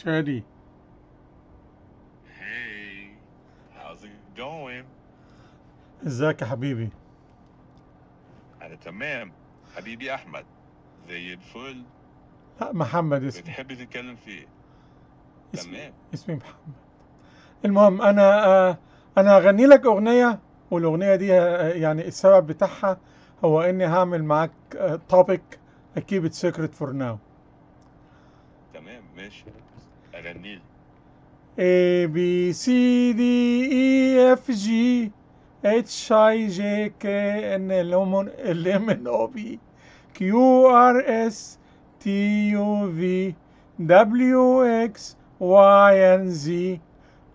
شادي. Hey, how's it going? ازيك يا حبيبي؟ أنا تمام حبيبي أحمد، زي الفل. لا، محمد اسمي. بتحب تتكلم في إيه؟ اسمي تمام. اسمي محمد. المهم انا انا هغني لك اغنية، والاغنية دي يعني السبب بتاعها هو اني هعمل معاك topic I keep it secret for now. تمام ماشي، أغني لي. A B C D E F G H I J K N L M L M N O P Q R S T U V W X Y and Z.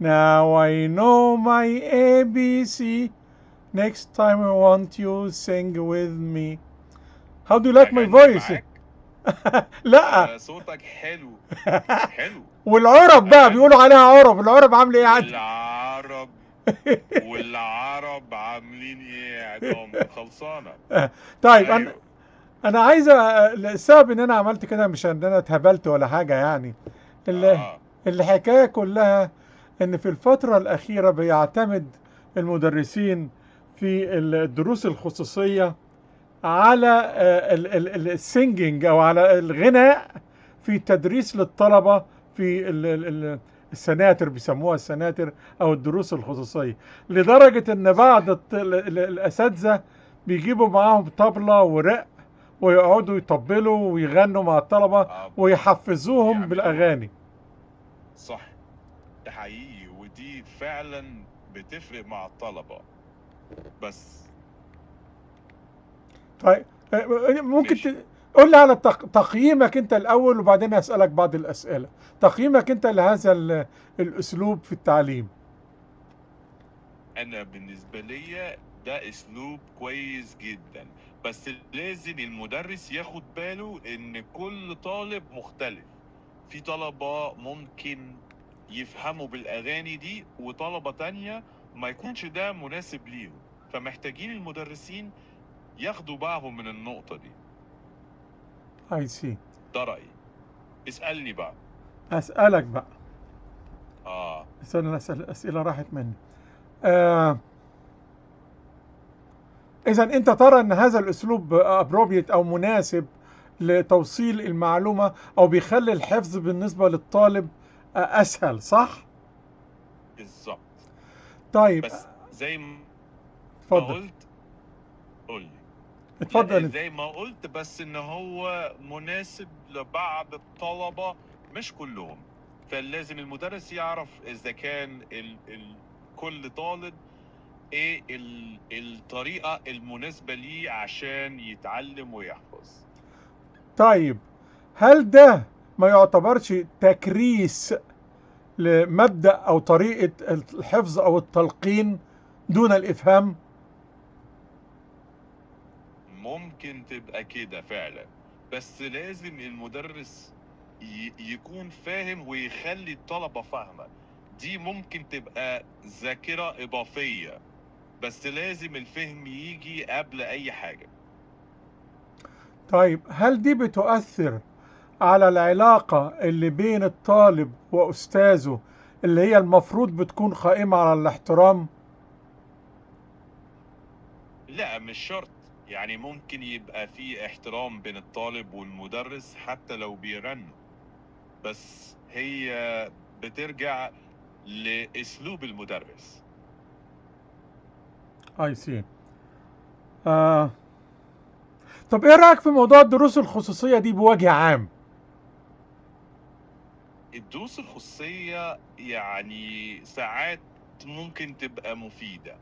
Now I know my ABC. Next time I want you sing with me. How do you like my أغني voice? معاك؟ لا. آه، صوتك حلو. حلو. والعرب بقى أغني بيقولوا عليها عرب، العرب عامله ايه عندك؟ والعرب. والعرب عاملين إيه يا عصام؟ خلصانة. طيب انا أيوه. انا عايز السبب ان انا عملت كده مش ان انا اتهبلت ولا حاجه، يعني ال- آه. الحكاية كلها ان في الفترة الاخيرة بيعتمد المدرسين في الدروس الخصوصية على آه. ال singing او على الغناء في التدريس للطلبة في السناتر، بيسموها السناتر او الدروس الخصوصيه، لدرجة ان بعض صح. الاساتذة بيجيبوا معاهم طبله ورق ويقعدوا يطبلوا ويغنوا مع الطلبة آه، ويحفزوهم بيعملوها. بالاغاني. صح، ده حقيقي، ودي فعلا بتفرق مع الطلبة. بس طيب، ممكن ماشي. قول لي على تقييمك انت الاول وبعدين هسألك بعض الاسئله. تقييمك انت لهذا الاسلوب في التعليم؟ انا بالنسبة ليا ده اسلوب كويس جدا، بس لازم المدرس ياخد باله ان كل طالب مختلف. في طلبه ممكن يفهموا بالاغاني دي، وطلبه تانية ما يكونش ده مناسب ليهم، فمحتاجين المدرسين ياخدوا بالهم من النقطة دي. I see. ده رايي. اسالني بقى. اسالك بقى. اه. استنى اسال، الاسئلة راحت مني. آه. اذا انت ترى ان هذا الاسلوب appropriate او مناسب لتوصيل المعلومه، او بيخلي الحفظ بالنسبة للطالب اسهل، صح؟ بالظبط. طيب. بس زي ما اتفضل. قلت، قول لي. اتفضل لا، انت. زي ما قلت، بس ان هو مناسب لبعض الطلبة مش كلهم. فلازم المدرس يعرف اذا كان ال كل طالب ايه الطريقة المناسبة ليه عشان يتعلم ويحفظ. طيب، هل ده ما يعتبرش تكريس لمبدأ او طريقة الحفظ او التلقين دون الافهام؟ ممكن تبقى كده فعلا، بس لازم المدرس يكون فاهم ويخلي الطلبة فاهمة. دي ممكن تبقى ذاكرة إضافية، بس لازم الفهم يجي قبل أي حاجة. طيب، هل دي بتؤثر على العلاقة اللي بين الطالب وأستاذه، اللي هي المفروض بتكون قائمة على الاحترام؟ لا، مش شرط. يعني ممكن يبقى في احترام بين الطالب والمدرس حتى لو بيغنوا، بس هي بترجع لأسلوب المدرس. I see. آه. طب ايه رأيك في موضوع الدروس الخصوصية دي بوجه عام؟ الدروس الخصوصية يعني ساعات ممكن تبقى مفيدة،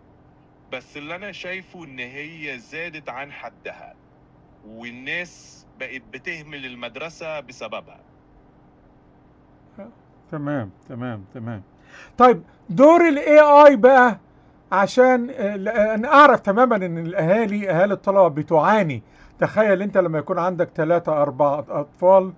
بس اللي أنا شايفه إن هي زادت عن حدها، والناس بقت بتهمل المدرسة بسببها. تمام تمام تمام. طيب، دور ال AI بقى، عشان انا اعرف تماما ان الاهالي، اهالي الطلبة بتعاني. تخيل انت لما يكون عندك ثلاثة أربعة اطفال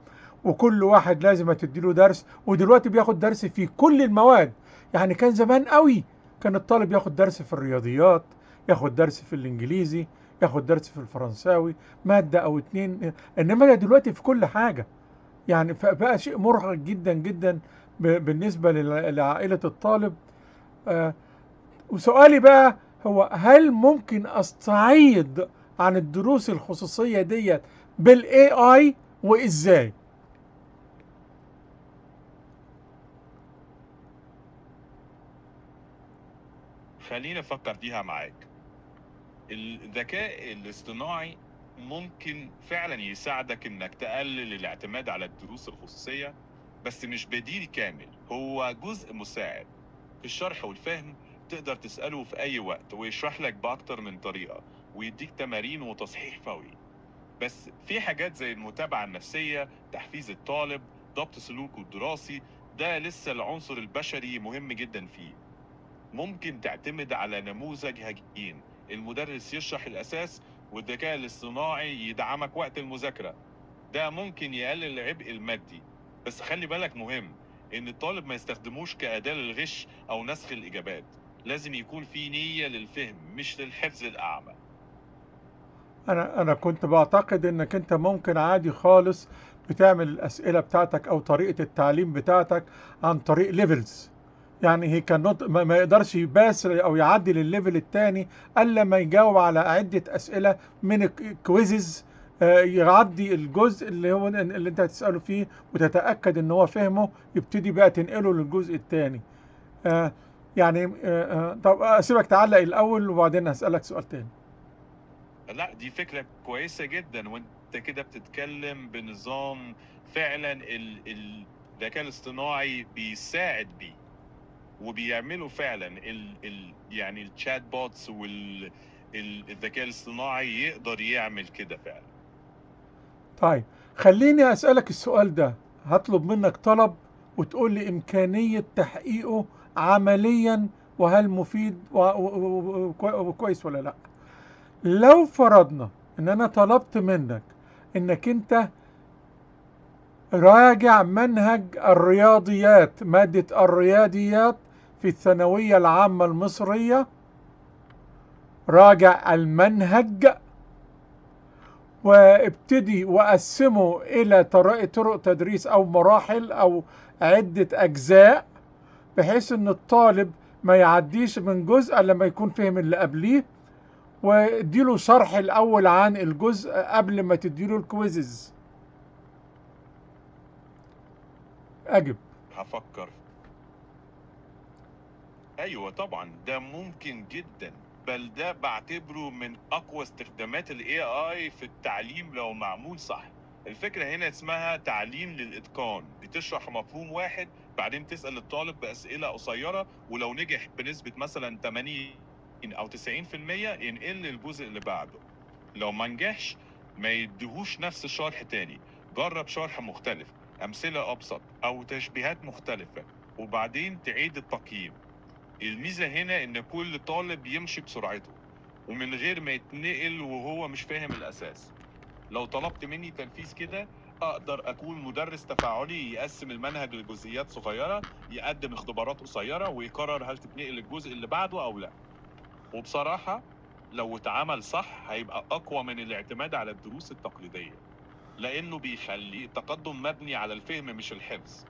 وكل واحد لازم تديله درس، ودلوقتي بياخد درس في كل المواد. يعني كان زمان قوي كان الطالب ياخد درس في الرياضيات، ياخد درس في الانجليزي، ياخد درس في الفرنساوي، مادة او اتنين، انما دلوقتي في كل حاجة. يعني فبقى شيء مرهق جدا جدا بالنسبة لعائلة الطالب. آه، وسؤالي بقى هو، هل ممكن استعيض عن الدروس الخصوصية ديت بال AI، وازاي؟ خليني أفكر فيها معاك. الذكاء الاصطناعي ممكن فعلا يساعدك إنك تقلل الاعتماد على الدروس الخصوصية، بس مش بديل كامل، هو جزء مساعد في الشرح والفهم. تقدر تسأله في أي وقت ويشرح لك بأكتر من طريقة، ويديك تمارين وتصحيح فوري. بس في حاجات زي المتابعة النفسية، تحفيز الطالب، ضبط سلوكه الدراسي، ده لسه العنصر البشري مهم جدا فيه. ممكن تعتمد على نموذج هجين، المدرس يشرح الأساس والذكاء الاصطناعي يدعمك وقت المذاكرة. ده ممكن يقلل العبء المادي، بس خلي بالك مهم إن الطالب ما يستخدموش كأداة للغش أو نسخ الإجابات. لازم يكون في نية للفهم مش للحفظ الأعمى. انا كنت بعتقد انك انت ممكن عادي خالص بتعمل الاسئلة بتاعتك او طريقه التعليم بتاعتك عن طريق levels. يعني هي كان ما يقدرش ي pass او يعدي للل level الثاني الا ما يجاوب على عده اسئلة من ال quizzes، يعدي الجزء اللي هو اللي انت هتساله فيه وتتاكد ان هو فهمه، يبتدي بقى تنقله للجزء الثاني. آه، يعني طب اسيبك تعلق الاول وبعدين هسالك سؤال تاني. لا، دي فكرة كويسة جدا، وانت كده بتتكلم بنظام فعلا الذكاء الاصطناعي بيساعد بيه وبيعملوا فعلا ال ال يعني ال chatbots والذكاء الاصطناعي يقدر يعمل كده فعلا. طيب خليني أسألك السؤال ده، هطلب منك طلب وتقول لي إمكانية تحقيقه عمليا، وهل مفيد وكويس ولا لا. لو فرضنا ان انا طلبت منك انك انت راجع منهج الرياضيات، مادة الرياضيات في الثانوية العامة المصرية، راجع المنهج وابتدي وقسمه الى طرق تدريس او مراحل او عدة اجزاء، بحيث ان الطالب ما يعديش من جزء الا لما يكون فهم اللي قبليه، واديله شرح الاول عن الجزء قبل ما تديله ال quizzes. اجب. هفكر. ايوه طبعا ده ممكن جدا، بل ده بعتبره من اقوى استخدامات ال AI في التعليم لو معمول صح. الفكرة هنا اسمها تعليم للاتقان، بتشرح مفهوم واحد بعدين تسأل الطالب بأسئلة قصيرة، ولو نجح بنسبة مثلا 80 او 90% ينقل للجزء اللي بعده. لو ما نجحش ما يديهوش نفس الشرح تاني، جرب شرح مختلف، أمثلة أبسط أو تشبيهات مختلفة، وبعدين تعيد التقييم. الميزة هنا إن كل طالب يمشي بسرعته ومن غير ما يتنقل وهو مش فاهم الأساس. لو طلبت مني تنفيذ كده، أقدر أكون مدرس تفاعلي يقسم المنهج لجزئيات صغيرة، يقدم اختبارات قصيرة، ويقرر هل تتنقل الجزء اللي بعده أو لا. وبصراحة لو اتعمل صح هيبقى أقوى من الاعتماد على الدروس التقليدية، لأنه بيخلي التقدم مبني على الفهم مش الحفظ.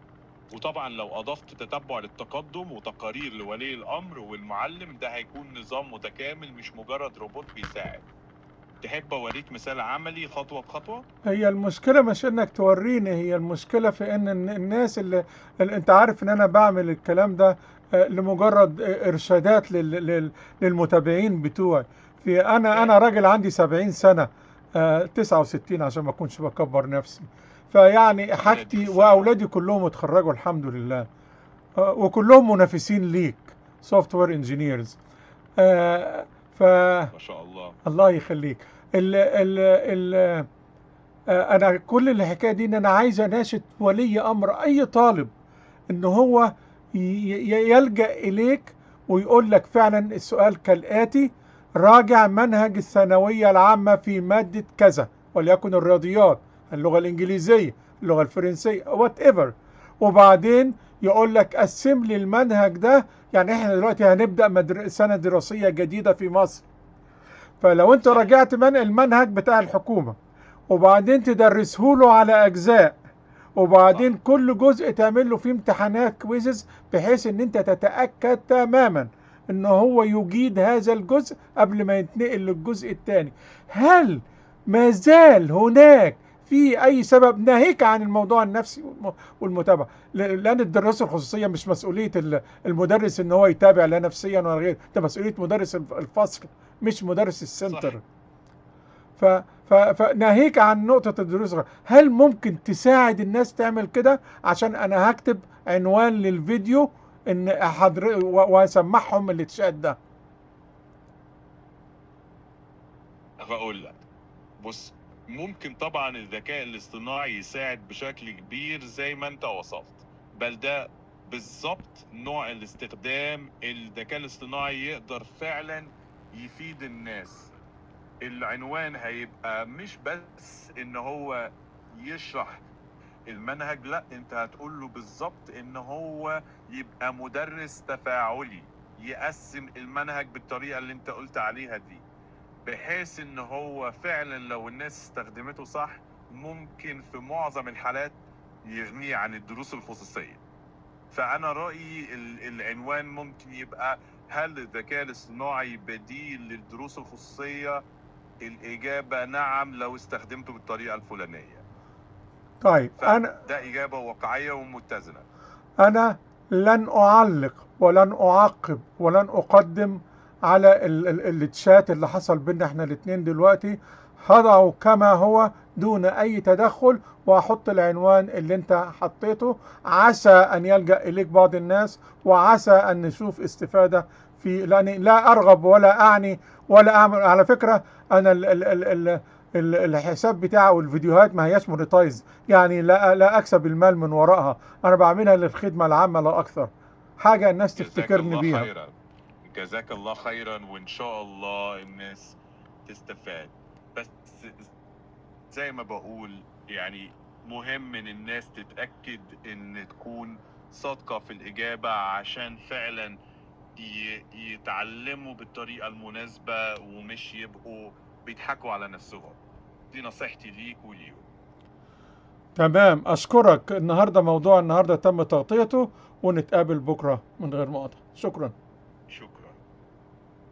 وطبعا لو أضفت تتبع للتقدم وتقارير لولي الأمر والمعلم، ده هيكون نظام متكامل مش مجرد روبوت بيساعد. تحب أوريك مثال عملي خطوة بخطوة؟ هي المشكلة مش انك توريني، هي المشكلة في ان الناس اللي انت عارف ان انا بعمل الكلام ده لمجرد ارشادات للمتابعين بتوعي. في انا فاهم. راجل عندي 70 سنة، 69 عشان ما اكونش بكبر نفسي. فيعني ربنا يديك حاجتي الصحة. واولادي كلهم اتخرجوا الحمد لله، وكلهم منافسين ليك، سوفت وير انجينيرز. ف ما شاء الله. الله يخليك. ال ال ال انا كل الحكاية دي ان انا عايز اناشد ولي امر اي طالب ان هو يلجأ اليك ويقول لك فعلا السؤال كالآتي: راجع منهج الثانوية العامة في مادة كذا، وليكن الرياضيات، اللغة الإنجليزية، اللغة الفرنسية، وات ايفر، وبعدين يقول لك قسم لي المنهج ده. يعني احنا دلوقتي هنبدأ سنة دراسية جديدة في مصر، فلو انت صح. راجعت من المنهج بتاع الحكومة وبعدين تدرسه له على أجزاء، وبعدين صح. كل جزء تعمل له فيه امتحانات quizzes، بحيث ان انت تتأكد تماما ان هو يجيد هذا الجزء قبل ما ينتقل للجزء الثاني. هل ما زال هناك في اي سبب، ناهيك عن الموضوع النفسي والمتابعة، لان الدراسة الخصوصية مش مسؤولية المدرس ان هو يتابع لا نفسيا ولا غيره، ده مسؤولية مدرس الفصل مش مدرس صح. ال center. فناهيك عن نقطة الدروس، هل ممكن تساعد الناس تعمل كده؟ عشان أنا هكتب عنوان للفيديو إن حضر وأسمعهم الاتشات ده. هقول لك، بص، ممكن طبعا الذكاء الاصطناعي يساعد بشكل كبير زي ما انت وصفت، بل ده بالظبط نوع الاستخدام الذكاء الاصطناعي يقدر فعلا يفيد الناس. العنوان هيبقى مش بس ان هو يشرح المنهج، لا، انت هتقول له بالظبط ان هو يبقى مدرس تفاعلي، يقسم المنهج بالطريقة اللي انت قلت عليها دي، بحيث ان هو فعلا لو الناس استخدمته صح ممكن في معظم الحالات يغنيه عن الدروس الخصوصية. فأنا رأيي العنوان ممكن يبقى: هل الذكاء الاصطناعي بديل للدروس الخصوصية؟ الإجابة نعم لو استخدمته بالطريقة الفلانية. طيب أنا فده إجابة واقعية ومتزنة. أنا لن أعلق ولن أعقب ولن أقدم على التشات اللي حصل بينا احنا الاتنين دلوقتي. هضعه كما هو دون أي تدخل، وأحط العنوان اللي انت حطيته، عسى أن يلجأ إليك بعض الناس، وعسى أن نشوف استفادة في، لأني لا أرغب ولا أعني ولا أعمل. على فكرة أنا ال ال ال ال ال الحساب بتاعه والفيديوهات ما هياش monetize، يعني لا أكسب المال من وراءها، أنا بعملها للخدمة العامة لا أكثر، حاجة الناس جزاك تفتكرني الله بيها. خيرا، جزاك الله خيرا، وإن شاء الله الناس تستفاد. بس زي ما بقول، يعني مهم إن الناس تتأكد إن تكون صادقة في الإجابة عشان فعلا يتعلموا بالطريقة المناسبة ومش يبقوا بيضحكوا على نفسهم. دي نصيحتي ليك وليهم. تمام، أشكرك. النهاردة موضوع النهاردة تم تغطيته، ونتقابل بكرة من غير مقاطعة. شكرا. شكرا.